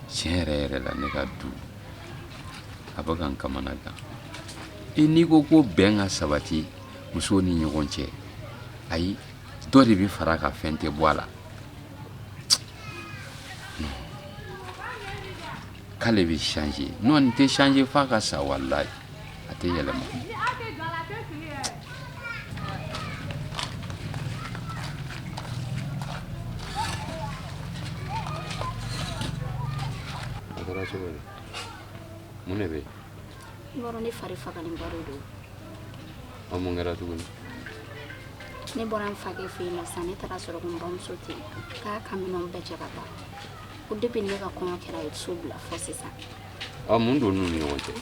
Tiɲɛ yɛrɛ yɛrɛ la, ne ka du a bɛ ka n kamana gan. I n'i ko ko bɛn ka sabati musow ni ɲɔgɔn cɛ, ayi, dɔ de bɛ fara a kan, fɛn tɛ bɔ a la. K'ale bɛ changer. Non, nin tɛ changer f'a ka sa. Walayi, a tɛ yɛlɛma. A kɛra cogo di? Mun de bɛ yen? I b'a dɔn, ne fari fagalenba de don. Ɔ, mun kɛra tuguni? Ne bɔra n fakɛ fɛ yen nɔ sisan, ne taara sɔrɔ ko n bamuso tɛ yen, k'a ka minɛnw bɛɛ cɛ ka taa, ko depuis ne ka kɔɲɔ kɛra, a ye so bila fɔ sisan. Ɔ, mun don n'u ni ɲɔgɔn cɛ?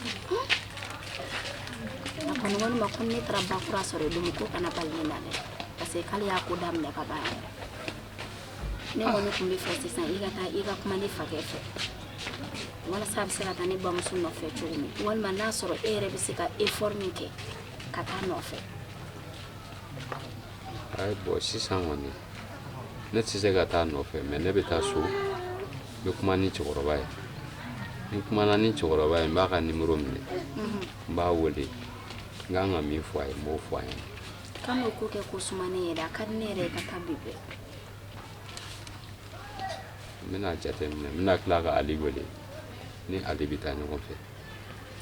A kɔni ko ne ma ko ne taara bakura sɔrɔ yen don min, ko kana bali ne la dɛ, parce que k'ale y'a ko daminɛ ka ban yɛrɛ. Ne kɔni tun bɛ fɛ sisan i ka taa i ka kuma ne fakɛ fɛ, walasa a bɛ se ka taa ne bamuso nɔfɛ cogo min, walima n'a sɔrɔ e yɛrɛ bɛ se ka effort min kɛ ka taa nɔfɛ. Ayi, bɔn, sisan kɔni ne tɛ se ka taa nɔfɛ, mais ne bɛ taa so, n bɛ kuma ni cɛkɔrɔba ye. Ni kumana ni cɛkɔrɔba ye, n b'a ka nimoro minɛ, n b'a wele. N kan ka min fɔ a ye, n b'o fɔ a ɲɛna. Kan'o ko kɛ ko sumanen yɛrɛ. A ka di ne yɛrɛ ye ka taa bi bɛɛ. N bɛna jateminɛ, n bɛna tila ka Ali wele, ni Ali bɛ taa ɲɔgɔn fɛ,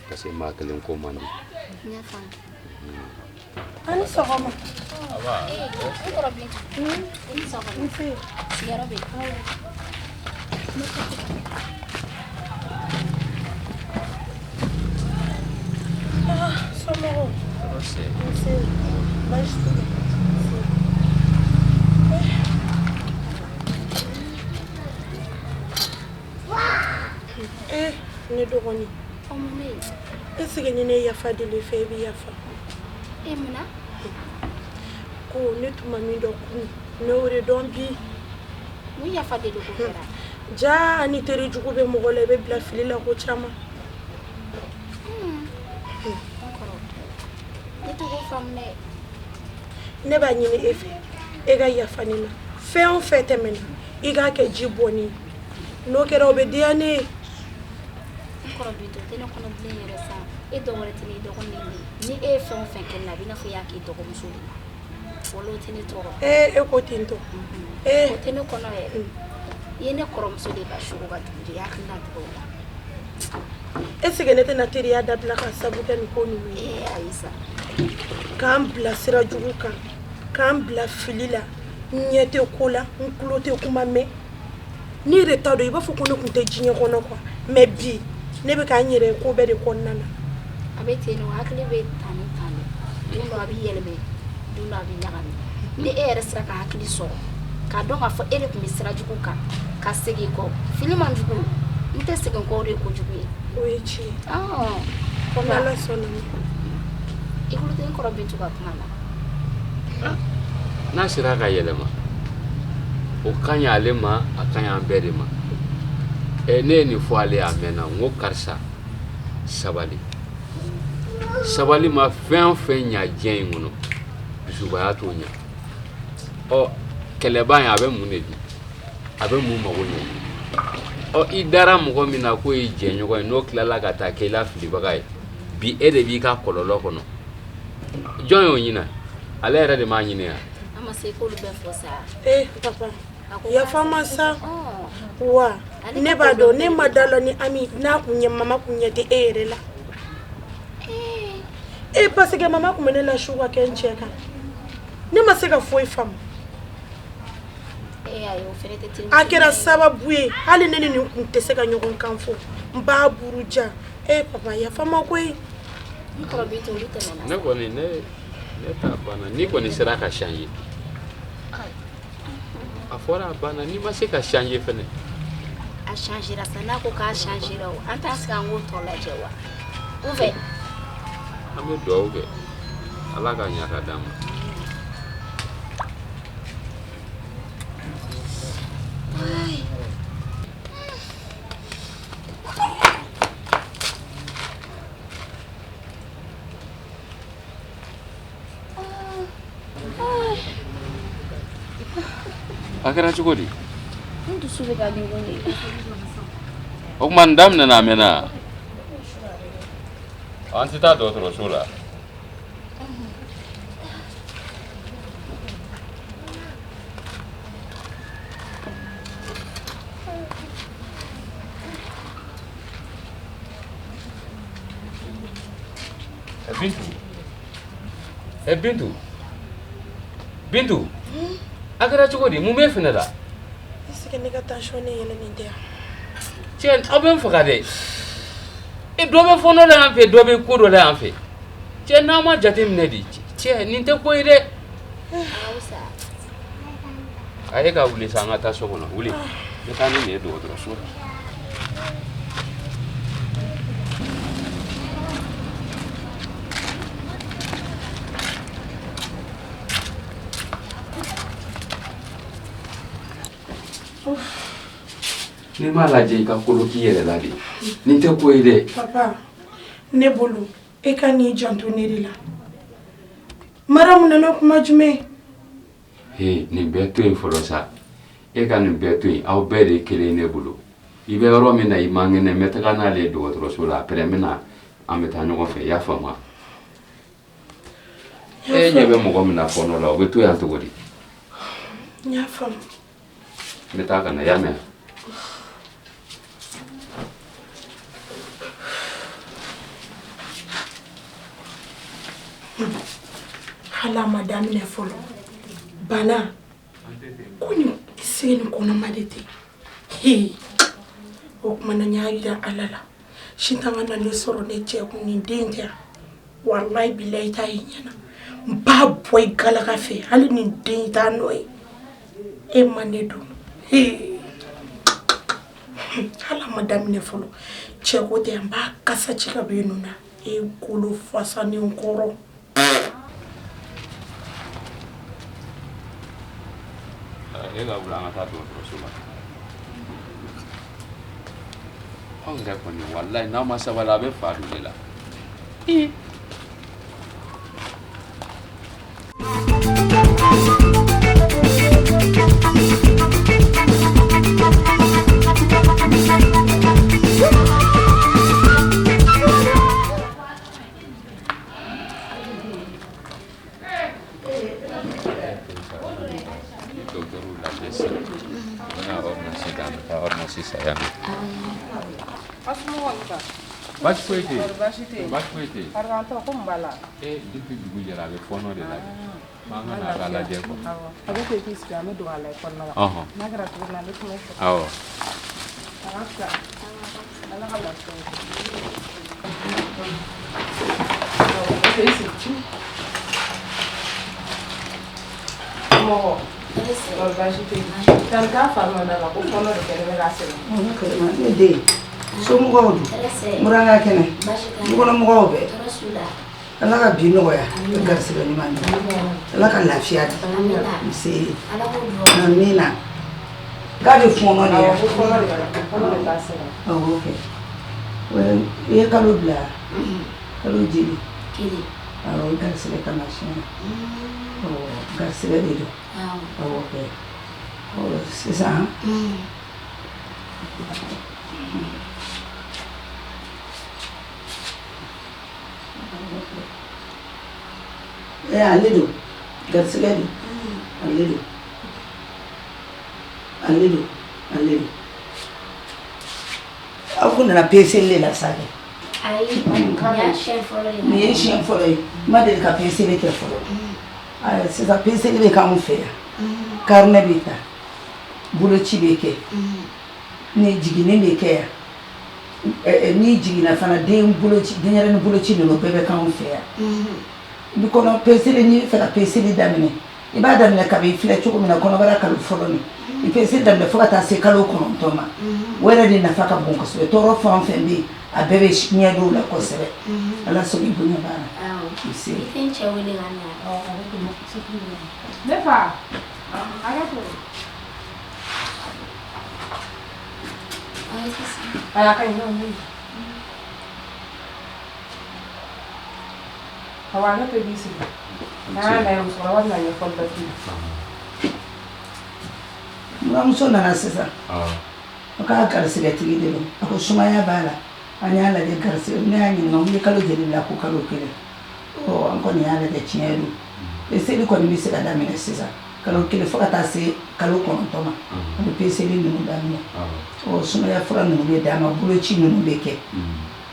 parce que maa kelen ko man di. N y'a faamu. A ni sɔgɔma. Ee, n kɔrɔ Bintu. I ni sɔgɔma. Nse. Sigiyɔrɔ bɛ yen? Ah, somɔgɔw? Tɔɔrɔ tɛ. Nse. Baasi tɛ yen. Nse. Eh, ne dɔgɔnin. Ɔ, mun bɛ yen? Est ce que ni ne yafa deli i fɛ, i bɛ yafa? E, mun na? Ko ne tun ma min dɔn kunun, ne y'o de dɔn bi. Mun yafa deli ko kɛra? Ja, ni teri jugu bɛ mɔgɔ la, i bɛ bila fili la ko caman. N kɔrɔ, ne t'o ko faamu dɛ. Ne b'a ɲini e fɛ, e ka yafa ne ma. Fɛn o fɛn tɛmɛna, i k'a kɛ ji bɔnni ye. N'o kɛra, o bɛ diya ne ye. N kɔrɔ Bintu, o tɛ ne kɔnɔ bilen yɛrɛ sa. E dɔ wɛrɛ tɛ ne dɔgɔnin ye. Ni e ye fɛn o fɛn kɛ ne la, a bɛ i n'a fɔ i y'a k'i dɔgɔmuso de la. Wala, o tɛ ne tɔɔrɔ. Ee, e ko ten tɔ. Ee. O tɛ ne kɔnɔ yɛrɛ. I ye ne kɔrɔmuso de ka sugu ka dugu jɛ, i hakili latigɛ o la. Est ce que ne tɛna teriya dabila ka sabu kɛ nin ko ninnu ye? Ee, ayi sa. K'an bila sira jugu kan, k'an bila fili la, n ɲɛ tɛ ko la, n tulo tɛ kuma mɛn. Ne yɛrɛ t'a dɔn, i b'a fɔ ko ne tun tɛ diɲɛ kɔnɔ quoi. Mais bi ne bɛ k'an yɛrɛ ye ko bɛɛ de kɔnɔna na. A bɛ ten de, hakili bɛ tan ni tan de. Don dɔ a bɛ yɛlɛmɛ, don dɔ a bɛ ɲagami. Ni e yɛrɛ sera ka hakili sɔrɔ k'a dɔn k'a fɔ e de tun bɛ sira jugu kan, ka segin kɔ, fili man jugu, n tɛ segin kɔ, o de ye kojugu ye. O ye tiɲɛ ye. Ɔn. N'Ala sɔnna ma. I tulo tɛ n kɔrɔ Bintu ka kuma la? N'a sera ka yɛlɛma, o ka ɲi ale ma, a ka ɲi an bɛɛ de ma. Ɛ, ne ye nin fɔ ale ye a mɛnna. N ko karisa, sabali. Sabali ma fɛn o fɛn ɲa diɲɛ in kɔnɔ, dusubaya t'o ɲa. Ɔ, kɛlɛba in, a bɛ mun de di? A bɛ mun mago ɲɛ? Ɔ, i dara mɔgɔ min na k'o ye jɛɲɔgɔn ye, n'o tilala ka taa kɛ i la filibaga ye, bi e de b'i ka kɔlɔlɔ kɔnɔ. Jɔn y'o ɲini? Ale yɛrɛ de m'a ɲini yan. An ma se k'olu bɛɛ fɔ sa. Eh papa, yafa ma sa. Wa Ale ne ka b'a ko dɔn, bɛɛ ne ma da la ni Ami n'a kun ɲɛ, mama kun ɲɛ tɛ e yɛrɛ la. E, parce que mama kun bɛ ne la su ka kɛ n cɛ kan, ne ma se ka foyi faamu. Ee, ayi, o fɛnɛ tɛ terimuso A kɛra ɲuman ye. sababu ye, hali ne ni nin kun tɛ se ka ɲɔgɔn kan fɔ, n b'a buruja. E papa, yafa ma koyi. N kɔrɔ Bintu, olu tɛmɛna. Ne kɔni, ne ta banna. N'i kɔni sera ka changer, a fɔra, a banna. N'i ma se ka changer fɛnɛ. A changera sa. N'a ko k'a changera, o an t'a sigi an k'o tɔ lajɛ wa? Ou bien? An bɛ dugawu kɛ, Ala ka ɲa ka d'an ma. Ay. A kɛra cogo di? N dusu Dusu bɛ ka ɲugun de. O tuma nin daminɛna a mɛnna. An tɛ taa dɔgɔtɔrɔso la. Bintu. Bintu. Bintu. A kɛra cogo di? Mun b'e fɛnɛ la? Est-ce que ne ka tension ne yɛlɛnnen tɛ yan? Cɛ, aw bɛ n faga dɛ. E dɔ bɛ fɔɔnɔ la yan fɛ, dɔ bɛ ko dɔ la yan fɛ. Cɛ, n'a ma jate minɛ di? Cɛ, nin tɛ ko ye dɛ. A e ka wuli sa, an ka taa so kɔnɔ. Wuli. N bɛ taa ni nin ye dɔgɔtɔrɔso la. N'i m'a lajɛ i ka kolo k'i yɛrɛ la de. Nin tɛ ko ye dɛ. Papa, ne bolo e ka n'i janto ne de la. Maramu nana kuma jumɛn? He, nin bɛɛ to yen fɔlɔ sa. E ka nin bɛɛ to yen, aw bɛɛ de ye kelen ye ne bolo. I bɛ yɔrɔ min na i man kɛnɛ, n bɛ taga n'ale ye dɔgɔtɔrɔso la. Après n bɛ na, an bɛ taa ɲɔgɔn fɛ, i y'a faamu wa? E ɲɛ bɛ mɔgɔ min na fɔɔnɔ la, o bɛ to yan cogo di? N y'a faamu. N bɛ taa ka na, i y'a mɛn? Hali a ma daminɛ fɔlɔ. Bana ko nin se nin kɔnɔma de tɛ. Hee, o tuma na n y'a yira Ala la. Sitan ka na ne sɔrɔ ne cɛ kun nin den tɛ yan. Walayi bilayi t'a ye ɲɛna. N b'a bɔ i galaka fɛ hali nin den t'a nɔ ye. E ma ne don. Hee, hali a ma daminɛ fɔlɔ. Cɛ ko tɛ, n b'a kasa ci ka bɔ i nun na. E kolo fasanen kɔrɔ. E ka wuli an ka taa dɔgɔtɔrɔso la. Anw yɛrɛ kɔni, walayi, n'aw ma sabali, a bɛ fa don ne la. Dɔgɔtɔrɔw lajɛ sisan. U bɛna ordonnance d'an ma, taa ordonnance san, y'a mɛn? Baasi foyi tɛ yen. Baasi tɛ yen. Baasi foyi tɛ yen. Farigantɔ ko mun b'a la? Depuis dugu jɛra a bɛ fɔɔnɔ de la. An ka na a ka lajɛ quoi. Awɔ. A bɛ fɛ k'i sigi, an bɛ don a la kɔnɔna la. Ɔhɔn. N'a kɛra cogo min na, an bɛ kuma i fɛ. Awɔ. A ka fisa. Ala ka lafiya. Awɔ, o tɛ i sigi. Mɔgɔ. Kɔri baasi tɛ yen. Tani k'a fa nɔ da la ko fɔɔnɔ de kɛlen bɛ k'a sɛgɛn. Ne den, somɔgɔw dun? Muranga kɛnɛ, dukɔnɔmɔgɔw bɛɛ? Ala ka bi nɔgɔya, garisɛgɛ ɲuman di, Ala ka lafiya di. Nse, amina. K'a bɛ fɔɔnɔ de Awɔ, ya? ko fɔɔnɔ de b'a la, ko fɔɔnɔ de b'a sɛgɛn. Awɔ kɛ. I ye kalo bila? Kalo joli? Kelen. Awɔ, garisɛgɛ taamasiyɛn. Awɔ, garisɛgɛ de don. Awɔ kɛ. Ɔ sisan. Ale don, garisɛgɛ don, ale don, ale don, ale don. Aw kun nana peseli de la sa kɛ? Ayi, nin y'a siɲɛ fɔlɔ ye. Nin ye siɲɛ fɔlɔ ye, n ma deli ka peseli kɛ fɔlɔ. Ayiwa, sisan peseli bɛ k'anw fɛ yan. Carnet bɛ ta, boloci bɛ kɛ, ni jiginni bɛ kɛ yan. N'i jiginna fana, den boloci, denyɛrɛnin boloci ninnu bɛɛ bɛ k'anw fɛ yan. I kɔnɔ peseli, n'i bɛ fɛ ka peseli daminɛ, i b'a daminɛ kabi i filɛ cogo min na kɔnɔbara kalo fɔlɔ nin, i peseli daminɛ fo ka taa se kalo 9 ma. O yɛrɛ de nafa ka bon kosɛbɛ. Tɔɔrɔ fɛn o fɛn bɛ yen, a bɛɛ bɛ ɲɛ dɔw la kosɛbɛ. Ala sɔn i bonya b'a la. Nse. I tɛ n cɛ wele ka na? Ne fa, hakɛ to. Ayi, a ka ɲi, ne. Awɔ, hakɛ to i b'i sigi. N'an y'a lajɛ, musokɔrɔba bɛna ɲɛfɔli dɔ k'i ye. Buramuso nana sisan, o k'a garisigɛtigi de don. A ko sumaya b'a la. An y'a lajɛ garisigɛ, ne y'a ɲininka n ko kalo joli la? Ko kalo 1. Ɔ, an kɔni y'a lajɛ, tiɲɛ don. Peseli kɔni bɛ se ka daminɛ sisan, kalo 1 fo ka taa se kalo 9 ma, an bɛ peseli ninnu daminɛ. Ɔ, sumaya fura ninnu bɛ d'a ma, boloci ninnu bɛ kɛ,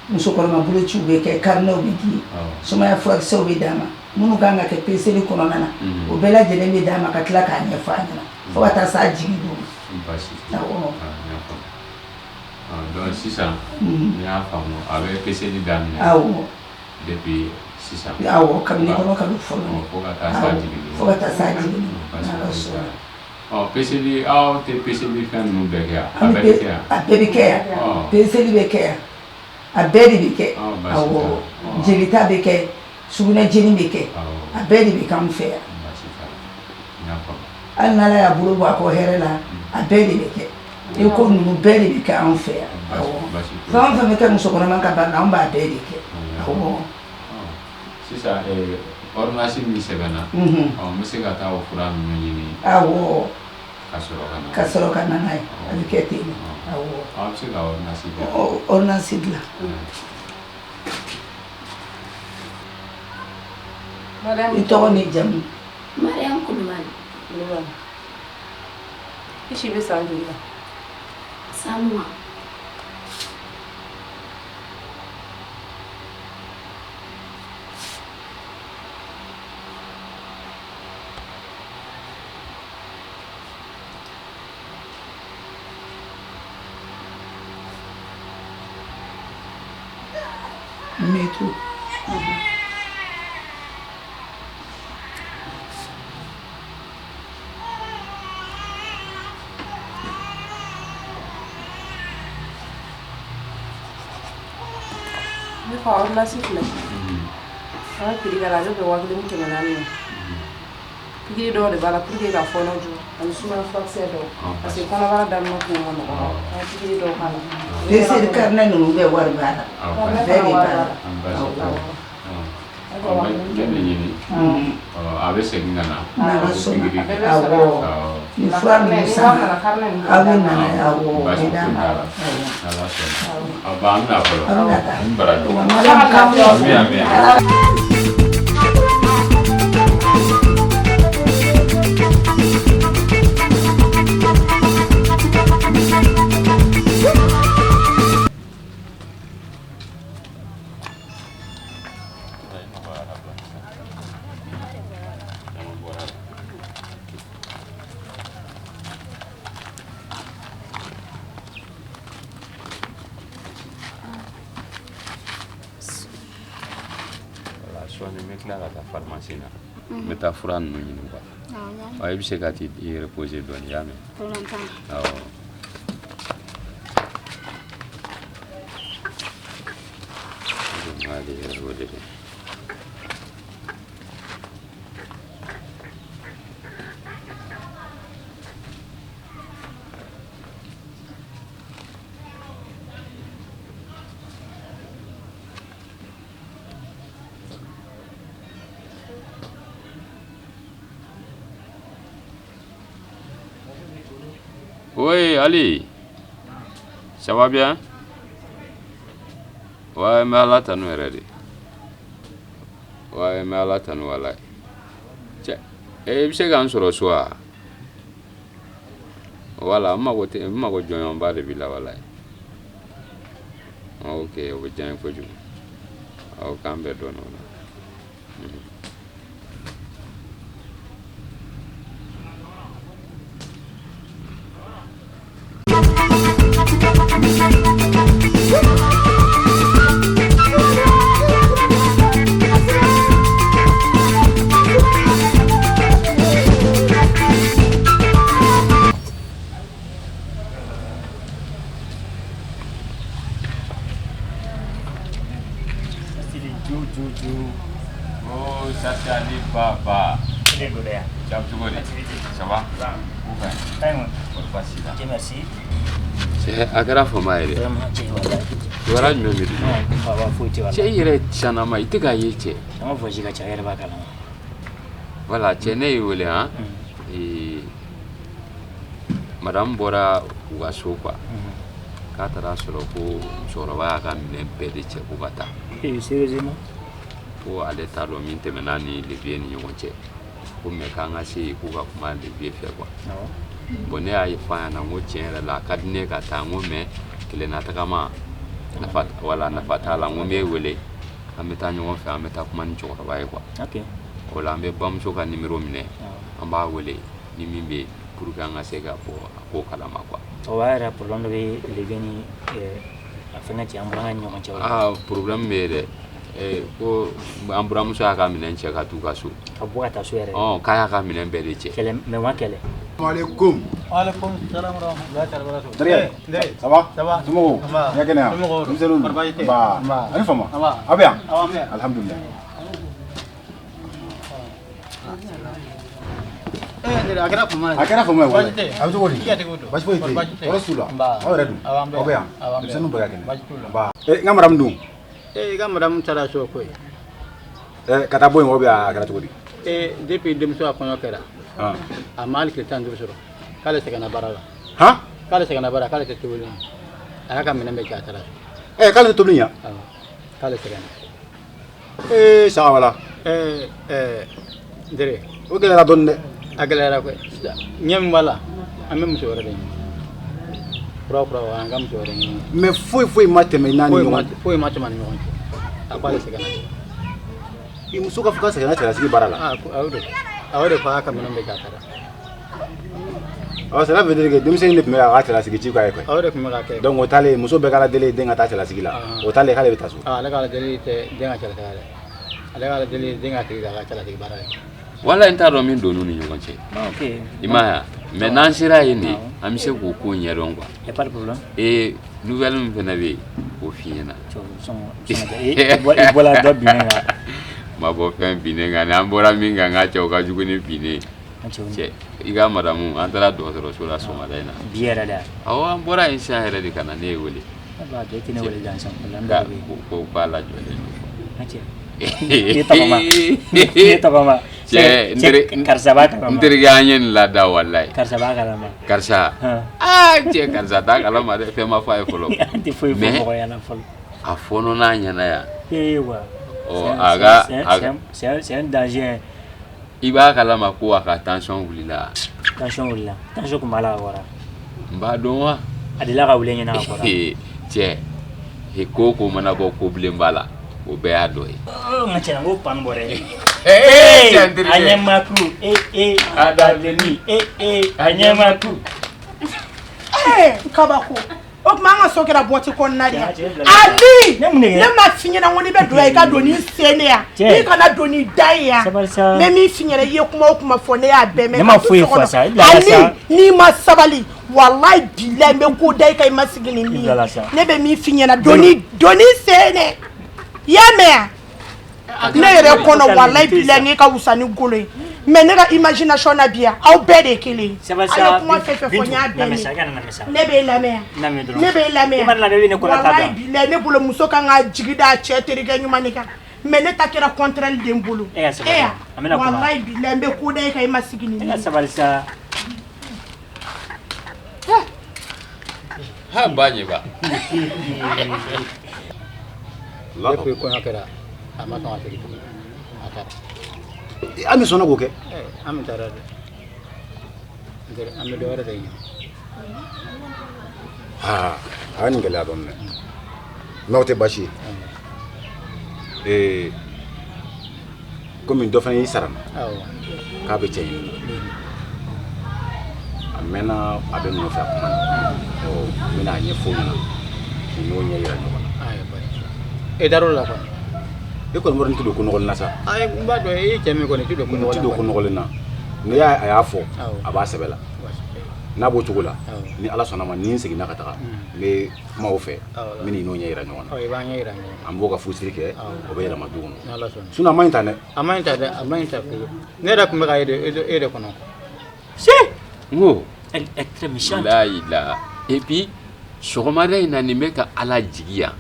muso kɔnɔma bolociw bɛ kɛ, karinɛw bɛ di, sumaya furakisɛw bɛ d'a ma, minnu kan ka kɛ peseli kɔnɔna na, o bɛɛ lajɛlen bɛ d'a ma, ka tila k'a ɲɛfɔ a ɲɛna fo ka taa s'a jigin don. Baasi. Awɔ. N y'a faamu. Donc sisan, n y'a faamu, a bɛ peseli daminɛ. Awɔ. Depuis sisan. Awɔ, kabini kɔnɔ kalo fɔlɔ. Fo ka taa s'a jigin don. Fo ka taa s'a jigin don. Baasi N'Ala foyi t'a sɔnna. la. Ɔ, peseli, aw tɛ peseli fɛn ninnu bɛɛ kɛ yan? A bɛɛ bɛ kɛ yan? A bɛɛ bɛ kɛ yan. Peseli bɛ kɛ yan. A bɛɛ de bɛ kɛ. Baasi Awɔ. t'a la. Jelita bɛ kɛ, sugunɛ jeni bɛ kɛ. A bɛɛ de bɛ k'anw fɛ yan. Baasi t'a la. N y'a faamu. Hali n'Ala y'a bolo bɔ a kɔ hɛrɛ la, a bɛɛ de bɛ kɛ. I ko ninnu bɛɛ de bɛ kɛ anw fɛ yan. Awɔ. Baasi foyi. Fɛn o fɛn bɛ kɛ muso kɔnɔma ka baara la, anw b'a bɛɛ de kɛ. Awɔ. Sisan, ordonnance min sɛbɛnna, ɔ, n bɛ se ka taa o fura ninnu ɲini. Awɔ. Ka sɔrɔ ka na. Ka sɔrɔ ka na n'a ye, a bɛ kɛ ten de. Awɔ. Aw bɛ se ka ordonnance dilan. Ordonnance dilan. I tɔgɔ ni jamu? Mariam Kulubali. Kulubali. I si bɛ san joli la? San 20. Métro. Ne fa, ordonnance filɛ. An ka prix k'a la, a bɛ bɛn 1400 ma. Pikiri dɔw de b'a la pour que ka fɔɔnɔ jɔ, ani sumaya furakisɛ dɔw. Parce que kɔnɔbara daminɛ kun ma nɔgɔn. An ye pikiri dɔw k'a la. Peseli carnet ninnu bɛɛ wari b'a la. A bɛɛ de b'a la. Baasi t'a la. Ɔ, n bɛ nin ɲini. Ɔ, a bɛ segin ka na. N'Ala sɔnna. Pikiri kɛ. Awɔ. Ni fura ninnu sanna, aw bɛ na n'a ye. Awɔ. Baasi O bɛ d'a foyi ma. t'a la. N'Ala sɔnna. A ba, an bɛna fɔlɔ. Aw bɛna taa. N baraji. Ala k'an bɛn. Ami, ami. Voilà, sɔɔni n bɛ tila ka taa pharmacie la. N bɛ taa fura ninnu ɲini quoi. Awɔ, n y'a mɛn. Ɔ, i bɛ se ka t'i reposer dɔɔni, i y'a mɛn? Problème t'a la. Awɔ. N'ale yɛrɛ o de don. Oui, Ali. Ça va bien? Ouais, mais Ala tanu yɛrɛ de. Ouais, mais Ala tanu walayi. Cɛ, eh, i bɛ se k'an sɔrɔ so wa? Voilà, n mago tɛ, n mago jɔɲɔgɔnba de b'i la walayi. Ok, o bɛ diya n ye kojugu. Awɔ, k'an bɛn dɔɔnin o la. Ju. Oh, ça c'est Ali Baba. Ne don dɛ. Ça cogo di? Ça va? Ou bien? Ka ɲi. Kɔri baasi t'i la? Dieu merci. Cɛ, a kɛra fama ye dɛ. Vraiment cɛ, walayi. Kibaruya jumɛn bɛ dugu? Non, baba foyi tɛ walayi. Cɛ, i yɛrɛ tiɲɛnama, i tɛ k'a ye cɛ. An ka voyage ka ca, i yɛrɛ b'a kalama. Voilà, cɛ, ne y'i wele han. Ee, Madame bɔra u ka so quoi, k'a taara sɔrɔ ko musokɔrɔba y'a ka minɛn bɛɛ de cɛ ko ka taa. Eh, sérieusement? Ko ale t'a dɔn min tɛmɛna ni le vieux ni ɲɔgɔn cɛ, ko mais k'an ka se yen k'u ka kuma le vieux fɛ quoi. Bon, ne y'a fɔ a ɲɛna, n ko tiɲɛ yɛrɛ la, a ka di ne ye ka taa, n ko mais kelenna tagama nafa, wala nafa t'a la. N ko n b'e wele, an bɛ taa ɲɔgɔn fɛ, an bɛ taa kuma ni cɛkɔrɔba ye quoi. O la an bɛ bamuso ka numéro minɛ, an b'a wele ni min bɛ yen pour que an ka se ka bɔ a ko kalama quoi. O b'a yɛrɛ problème dɔ bɛ le vieux ni a fɛngɛ cɛ, an burankɛ ni ɲɔgɔn cɛ o la. Aa, problème bɛ yen dɛ. Ko an buramuso y'a ka minɛn cɛ ka t'u ka so. Ka bɔ ka taa so yɛrɛ. Ɔn, k'a y'a ka minɛn bɛɛ de cɛ. Kɛlɛ mais ma kɛlɛ. Maaleykum. Waaleykum salam wa rahmatullahi wa barakatuh. Terikɛ. Ndere. Ça va? Ça va. Somɔgɔw? Nba. I ka kɛnɛ yan? Somɔgɔw? Denmisɛnninw dun? Kɔri baasi tɛ? Nba. Nba. A ni fama? Nba. Aw bɛ yan? Awɔ, an bɛ yan. Alhamdulilayi. Ndere, a kɛra fama ye. A kɛra fama ye walayi. Baasi tɛ? A bɛ cogo di? I yɛrɛ tigi don. Baasi foyi tɛ Kɔri yen. baasi tɛ? Tɔɔrɔ t'u la. Nba. Aw yɛrɛ dun? Awɔ, an bɛ Aw bɛ yan? Awɔ, an bɛ yan. Denmisɛnninw bɛɛ ka kɛnɛ. Baasi t'u la. Nba. N ka madame dun? I ka madame taara so koyi. Ka taa bɔ yen wa ou bien a kɛra cogo di? Depuis denmuso ka kɔɲɔ kɛra, Han. a ma hali tile 15 sɔrɔ k'ale sɛgɛnna baara la. Han? K'ale sɛgɛnna baara, k'ale tɛ tobili la. A y'a ka minɛn bɛɛ cɛ, a taara so. K'ale tɛ tobili ɲa? Awɔ, k'ale sɛgɛnna. Saga wala. Ndere. O gɛlɛyara dɔɔni dɛ. A gɛlɛyara koyi. Sisan ɲɛ min b'a la, an bɛ muso wɛrɛ de ɲini. Kura kura wa, an ka muso wɛrɛ ɲini. Mais foyi foyi ma tɛmɛ n'a ni ɲɔgɔn cɛ. Foyi ma tɛmɛ a ni ɲɔgɔn cɛ. A ko ale sɛgɛnna. I muso ka fɔ k'a sɛgɛnna cɛlasigi baara la. Aa, a y'o de a y'o de fɔ, a y'a ka minɛn bɛɛ cɛ, a taara. Ɔ, cela veut dire que denmisɛnnin de tun bɛ k'a ka cɛlasigi ci k'a ye koyi. A y'o de tun bɛ k'a kɛ. Donc o taalen, muso bɛɛ ka ala deli ye den ka taa cɛlasigi la. O taalen k'ale bɛ taa so. Aa, ale ka ala deli tɛ den ka cɛlasigi la dɛ. Ale ka ala deli ye den ka tigi k'a ka cɛlasigi baara kɛ. Wala n t'a dɔn min donn'u ni ɲɔgɔn cɛ. Ok. I m'a ye wa? Mais n'an sera yen de, an bɛ se k'o ko ɲɛdɔn quoi. Y a pas de problème. Nouvelle min fana bɛ yen, k'o f'i ɲɛna. I bɔra dɔ binnen kan. Ma bɔ fɛn binnen kan, an bɔra min kan, n ka cɛw ka jugu ni binnen. Cɛ, i ka madamu, an taara dɔgɔtɔrɔso la sɔgɔmada in na. Bi yɛrɛ de. Awɔ, an bɔra yen sisan yɛrɛ de ka na, ne ye wele. Ne b'a dɔn e tɛ ne wele gansan, problème dɔ bɛ yen. Ko k'a lajɔlen don. N cɛ. Ne tɔgɔma. Ne tɔgɔma. Cɛ, n karisa b'a kalama. N terikɛ, an ye nin lada walayi. Karisa b'a kalama. Karisa. Aa, cɛ, karisa t'a kalama dɛ, fɛn ma fɔ a ye fɔlɔ. An tɛ foyi fɔ mɔgɔ ɲɛna fɔlɔ. A fɔɔnɔ n'a ɲɛna yan. Ee wa. Ɔ, a ka C'est un danger. I b'a kalama ko a ka tension wulila. Tension wulila. Tension kun b'a la ka kɔrɔ. N b'a dɔn wa. A delila ka wuli ɲɛna ka kɔrɔ. Cɛ, ko o ko mana bɔ ko bilen b'a la, o bɛɛ y'a dɔ ye. N ka cɛ, n ko pan bɔra yen. Cɛ, n terikɛ. A ɲɛ ma ku, a dabilenni, a ɲɛ ma ku. Kabako. O tuma an ka so kɛra boîte kɔnɔna de ye. Ali! Ne ma f'i ɲɛna ko n'i bɛ don yan, i ka don n'i sen de yan. I kana don n'i da ye yan. N bɛ min f'i ɲɛna, i ye kuma o kuma fɔ, ne y'a bɛɛ mɛn. Ne ma foyi fɔ sa, i bila sa. Ali, n'i ma sabali, walayi bilayi, n bɛ ko da i kan, i ma sigi ni min ye. Ne bɛ min f'i ɲɛna, don n'i sen de. I y'a mɛn wa? Ne yɛrɛ kɔnɔ, walayi bilayi, n ka wusa ni golo ye. Mais ne ka imagination na bi yan, aw bɛɛ de ye kelen ye. Aw ye kuma fɛn fɛn fɔ, n y'a bɛɛ mɛn. Ne b'e lamɛn yan. Ne b'e lamɛn yan. Walayi bilayi, ne bolo muso kan ka jigi da cɛ terikɛ ɲuman de kan. Mais ne ta kɛra contraire de n bolo. E ya, walayi bilayi, n bɛ ko da e kan, i ma sigi ni min ye. E ka sabali sa. Ha, ba ɲɛ ba. Depuis kɔɲɔ kɛra, a ma sɔn ka segin tuguni. A taara. Ami sɔnna k'o kɛ? Ami taara dɛ. An bɛ dɔ wɛrɛ de ɲini. Aa, a ye nin gɛlɛya dɔɔni dɛ. Mais o tɛ baasi ye. Komi dɔ fana y'i sara n na. Awɔ. K'a bɛ cɛ ɲini na. A mɛnna a bɛ nɔfɛ a kuma na. Ɔ, n bɛna a ɲɛfɔ o ɲɛna. K'i n'o ɲɛ yira ɲɔgɔn na. E dar'o la kɔni. E kɔni bɔra, n tɛ don ko nɔgɔlen na sa. Ayi, n b'a dɔn e ye cɛ min kɔni, i tɛ don ko nɔgɔlen na. N tɛ don ko nɔgɔlen na. N'i y'a a y'a fɔ, a b'a sɛbɛ la. N'a b'o cogo la, ni Ala sɔnna ma, ni n seginna ka taga, n bɛ kuma o fɛ, n bɛ n'o ɲɛ yira ɲɔgɔn na. I b'an ɲɛ yira ɲɔgɔn na. An b'o ka furusiri kɛ, o bɛ yɛlɛma du kɔnɔ. N'Ala sɔnna. Sinon a ma ɲi tan dɛ. A ma ɲi tan dɛ, a ma ɲi tan fiyewu. Ne yɛrɛ tun bɛ ka e de kɔnɔ. Si. N ko. Elle est très méchante. La et puis sɔgɔmada in na, nin bɛ ka Ala jigi yan.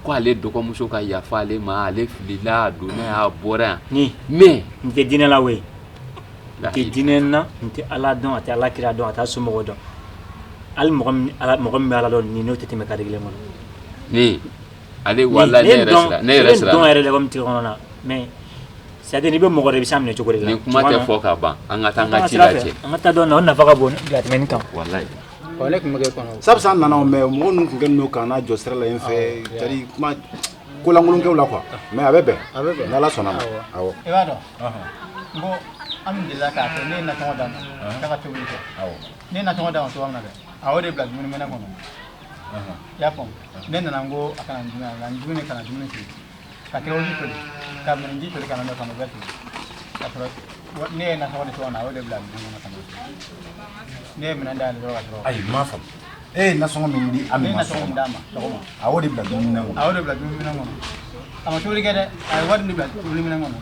Ko ale dɔgɔmuso ka yafa ale ma, ale filila, a donna yan, a bɔra yan. Ni. Mais. N tɛ diinɛ la koyi. N tɛ diinɛ na, n tɛ Ala dɔn, a tɛ Ala kira dɔn, a t'a somɔgɔw dɔn. Hali mɔgɔ min bɛ Ala dɔn nin n'o tɛ tɛmɛ kari kelen kɔnɔ. Ni ale walahi ne yɛrɛ sira ne yɛrɛ sira. Ne dɔn yɛrɛ de komi tigɛ kɔnɔ na mais c'est à dire n'i bɛ mɔgɔ dɔn i bɛ s'a minɛ cogo de la. Nin kuma tɛ fɔ ka ban an ka taa an ka ci lajɛ. An ka taa dɔn na o nafa ka bon ka tɛmɛ nin kan. Walahi. Ɔ ne tun bɛ k'e kɔnɔ. Sabu san nana o mais mɔgɔ ninnu tun kɛlen don k'an jɔ sira la yen fɛ c'est à dire kuma kolankolonkɛw la quoi mais a bɛ bɛn. A bɛ bɛn. N'Ala sɔnna ma. Awɔ. I b'a dɔn. N ko an delila k'a kɛ ne ye nasɔngɔ d'a ma k'a ka tobili kɛ. Awɔ. Ne ye nasɔngɔ d'a ma cogoya min na dɛ a y'o de bila dumuniminɛn kɔnɔ. I y'a faamu ne nana n ko a kana dumuni a nana dumuni ka na dumuni sigi ka tɛgɛkoji toli ka minɛnji toli ka na n'o ka n'o bɛɛ sigi ka sɔrɔ ne ye nasɔngɔ di cogo min na a y'o de bila minɛn kɔnɔ ka na ne ye minɛn dayɛlɛ dɔrɔn ka sɔrɔ. Ayi n m'a faamu e ye nasɔngɔ min di Ami ne ye ma nasɔngɔ min d'a ma sɔgɔma. A y'o de bila dumuniminɛn kɔnɔ. A y'o de bila dumuniminɛn kɔnɔ a ma tobili kɛ dɛ a ye wari de bila dumuniminɛn kɔnɔ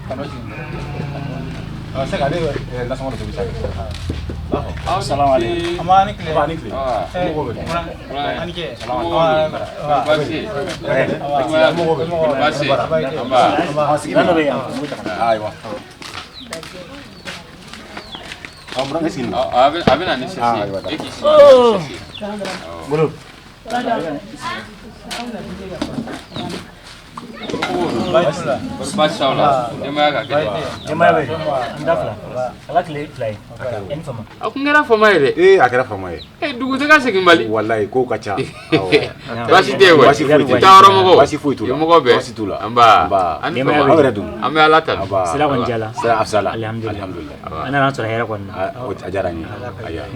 ka n'o sigi. Ɔ c'est que ale ye nasɔngɔ de tobi sa. Salam aleykum. An b'a ni tile. An b'a ni tile. Somɔgɔw bɛ di? Ani ce. Baasi. Somɔgɔw bɛ di? Baasi. An sigi Dɔ bɛ yan. Ayiwa. Ɔ burankɛ sigi nin. A bɛ na ni sisi ye. E k'i sigi ni sisi ye. Bolo. Baasi t'aw la denbaya ka kɛnɛ. Denbaya bɛ an da fila. Ala tile fila ye. E ni fama. A kun kɛra fama ye dɛ. Ee a kɛra fama ye. E dugutigi segin bali. Walayi kow ka ca. Baasi tɛ yen Baasi foyi tɛ yen. Taa yɔrɔ mɔgɔw. Baasi foyi t'u la. Mɔgɔ bɛɛ. Baasi t'u la. Nba. Ani Denbaya fama. Aw yɛrɛ dun. An bɛ Ala tanu. Nba. Sira kɔni jala. Sira a fisayala. Alihamudulila. Alihamudulila. An nana sɔrɔ hɛrɛ kɔni na. A diyara n ye. Ayiwa.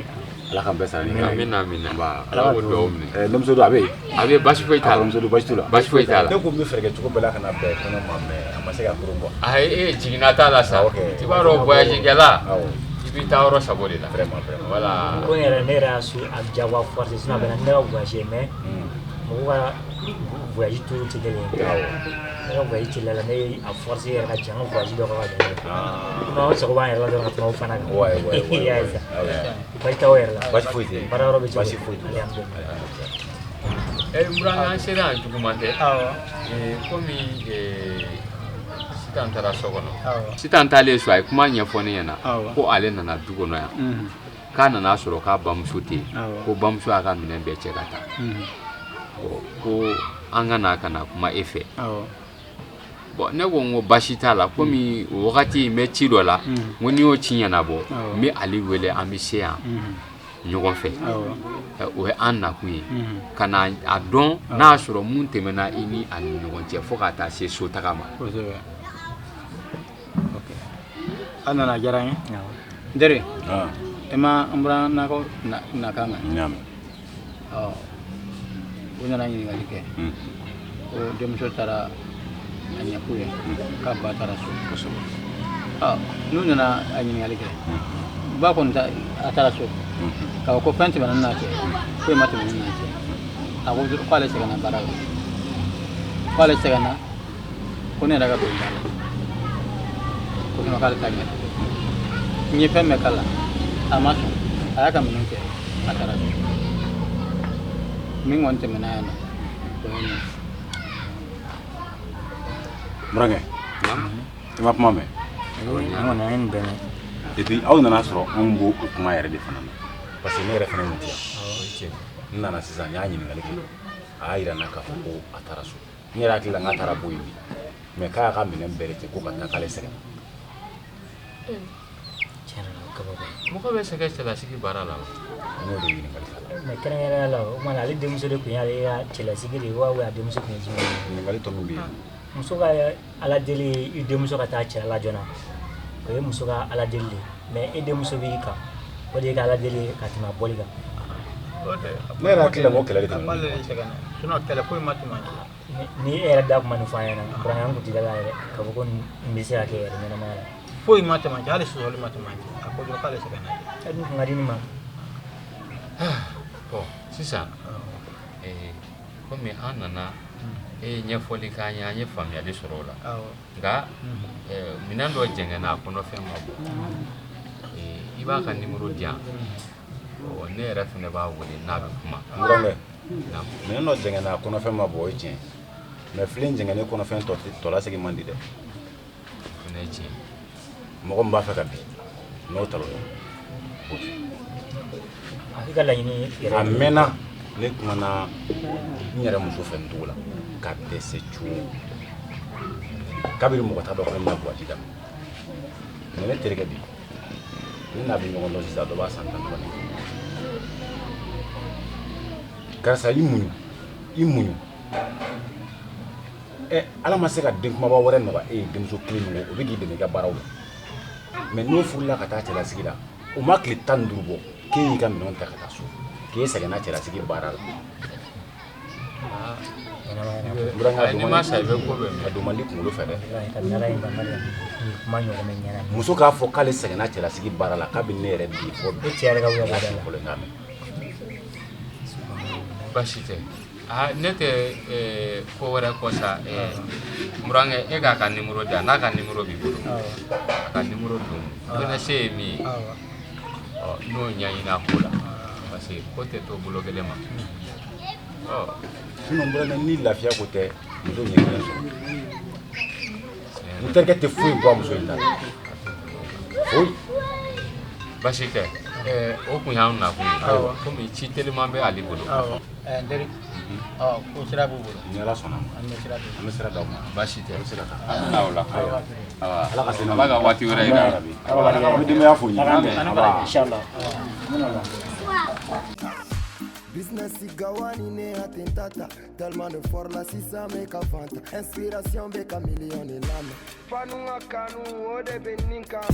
Ala k'an bɛɛ sara ni hɛrɛ ye. Amina amina. Nba. Ala k'o dugawu minɛ. Denmuso dun a bɛ yen. A bɛ baasi foyi t'a la. Denmuso dun baasi t'u la. Baasi foyi t'a la. Ne ko n bɛ fɛɛrɛ kɛ cogo bɛɛ la ka na bɛn kɔɲɔ ma mais a ma se ka koron bɔ. Ayi e jiginna t'a la sa. Ok. I b'a dɔn voyage kɛla. Awɔ. I bɛ taa yɔrɔ sabo de la. Vraiment vraiment. Voilà. Ko in yɛrɛ ne yɛrɛ y'a su a diyagoya forcé sinon a bɛnna ni ne ka voyage ye mais mɔgɔw ka voyage tour tɛ kelen ye. Ne ka voyage teliya la ne ye a forcé yɛrɛ ka jɛ an ka voyage dɔ kɛ ka jɛ. Komi aw sago b'an yɛrɛ la dɔrɔn ka tɛmɛ aw fana kan. Ouais ouais ouais. I y'a ye sa. Baasi t'aw yɛrɛ la. Baasi foyi tɛ yen. Baara yɔrɔ bɛ cogo di? Baasi foyi t'u la. Alihamudulila. Burankɛ an sera yan juguman tɛ. Awɔ. Komi Sitan taara so kɔnɔ. Awɔ. Sitan taalen so a ye kuma ɲɛfɔ ne ɲɛna. Awɔ. Ko ale nana du kɔnɔ yan. K'a nana sɔrɔ k'a bamuso tɛ yen. Awɔ. Ko bamuso y'a ka minɛn bɛɛ cɛ ka taa. Bon ko an ka na ka na kuma e fɛ. Awɔ. Bon ne ko n ko baasi t'a la komi o wagati n bɛ ci dɔ la. N ko n'i y'o ci ɲɛnabɔ. N bɛ ale wele an bɛ se yan ɲɔgɔn fɛ. Awɔ. O ye an nakun ye. Ka na a dɔn n'a y'a sɔrɔ mun tɛmɛna i ni a ni ɲɔgɔn cɛ fo ka taa se sotaga ma. Kosɛbɛ. Ok. A nana a diyara n ye. N teri. E ma n burannakaw nakan mɛn. N y'a mɛn. Ɔ u nana ɲininkali kɛ. Ko denmuso taara a ɲɛkun ye k'a ba taara so. Kosɛbɛ. Ɔ n'u nana a ɲininkali kɛ ba kɔni ta a taara so. K'a fɔ ko fɛn tɛmɛna ne n'a cɛ foyi ma tɛmɛ ne n'a cɛ. A ko k'ale sɛgɛnna baara la. K'ale sɛgɛnna ko ne yɛrɛ ka don ba la. Ko sinon k'ale t'a ɲɛ. N ye fɛn bɛɛ k'a la a ma sɔn a y'a ka minɛnw cɛ a taara so. Min kɔni tɛmɛna yan nɔ o ye nin ye. Burankɛ. I ma kuma mɛn. An kɔni an ye nin bɛɛ mɛn. Et puis aw nana sɔrɔ anw b'o o kuma yɛrɛ de fana na. Parce que ne yɛrɛ fana kun tɛ yan. N nana sisan n y'a ɲininkali kɛ. A y'a yira n na k'a fɔ ko a taara so. N yɛrɛ hakili la n k'a taara bɔ yen bi. Mais k'a y'a ka minɛn bɛɛ de cɛ ko ka taa k'ale sɛgɛnna. Tiɲɛ yɛrɛ la o kabako ye. Mɔgɔ bɛ sɛgɛn cɛlasigi baara la wa? N y'o de ɲininkali k'a la. Mais kɛrɛnkɛrɛnnenya la o kumana ale denmuso de tun y'ale ka cɛlasigi de ye wa a denmuso tun ye jumɛn ye? Ɲininkali tɔ min bɛ yen. Muso ka ala deli ye i denmuso ka taa cɛ la joona. O ye muso ka ala deli de ye mais e denmuso b'i kan o de ye ka ala deli ye ka tɛmɛ a bɔli kan. Ne yɛrɛ hakili la n ko kɛlɛ de tɛmɛna. K'ale de sɛgɛnna sinon kɛlɛ foyi ma tɛmɛ an cɛ. Ni e yɛrɛ da kuma nin fɔ an ɲɛna burankɛ an kun tɛ da la yɛrɛ k'a fɔ ko nin bɛ se ka kɛ yɛrɛ ɲɛnamaya la. Foyi ma tɛmɛ an cɛ hali sɔsɔli ma tɛmɛ an cɛ a ko dɔrɔn k'ale sɛgɛnna. E dun kun ka di nin ma. Bon sisan komi an nana e ye ɲɛfɔli k'an ye an ye faamuyali sɔrɔ o la. Nka minɛn dɔ jɛngɛnna a kɔnɔfɛn ma bɔ. I b'a ka nimoro di yan. Ne yɛrɛ fana b'a wele n'a bɛ kuma. Burankɛ minɛn dɔ jɛngɛnna a kɔnɔfɛn ma bɔ o ye tiɲɛ mais filen jɛngɛnnen kɔnɔfɛn tɔ lasegin man di dɛ. O fana ye tiɲɛ. Mɔgɔ min b'a fɛ ka bin n'o talonna. I ka laɲini yɛrɛ A mɛnna, ne kumana n yɛrɛ muso fɛ n togo la ka dɛsɛ cogo kabini mɔgɔ t'a dɔn ko ne bɛna voyage daminɛ. Mais ne terikɛ bi, ne n'a bɛ ɲɔgɔn dɔn sisan, dɔ b'a san 10 dɔɔnin. Karisa, i muɲu, i muɲu. Ɛ, Ala ma se ka den kumaba wɛrɛ nɔgɔya e ye denmuso kelen min kɔ, o bɛ k'i dɛmɛ i ka baaraw la. Mais n'o furula ka taa cɛlasigi la, o ma tile 15 bɔ k'e y'i ka minɛnw ta ka taa so, k'e sɛgɛnna cɛlasigi baara la. Ayi, n'i ma sa i bɛ ko bɛɛ mɛn. A don man di kunkolo fɛ dɛ. Kabini Ala ye n dan nin kuma ɲɔgɔn mɛn ɲɛna. Muso k'a fɔ k'ale sɛgɛnna cɛlasigi baara la kabini ne yɛrɛ bi fɔ bi. E cɛ yɛrɛ ka wuya bɔ da la. Fɔlɔ n k'a mɛn. Baasi tɛ. Aa, ne tɛ ko wɛrɛ kɔ sa. N burankɛ, e k'a ka nimoro di yan, n'a ka nimoro b'i bolo, a ka nimoro dun ne se ye min ye, ɔ, n'o ɲɛɲini a ko la, parce que ko tɛ to bolo kelen ma. Ɔ. Sinon n burankɛ, ni lafiya ko tɛ, muso ɲɛ kelen sɔrɔ. N terikɛ tɛ foyi bɔ a muso in ta la. Foyi. Baasi tɛ. O kun y'anw nakun ye, komi ci teliman bɛ ale bolo. Awɔ. N teri, ɔ, ko sira b'u bolo. Ni Ala sɔnna ma. An bɛ sira d'u ma. An bɛ sira d'aw ma. Baasi tɛ. An bɛ sira ta. An bɛ na o la. Ayiwa. Awa. Ala ka se Ala ka waati wɛrɛ yira an na. An bɛ denbaya fo ɲin. Inshallah. Business gawani ne atentata. Tellement de fort la sisan bɛ ka fanta. Inspiration bɛ ka million de lamɛn. Fanu ka kanu o de bɛ nin kan.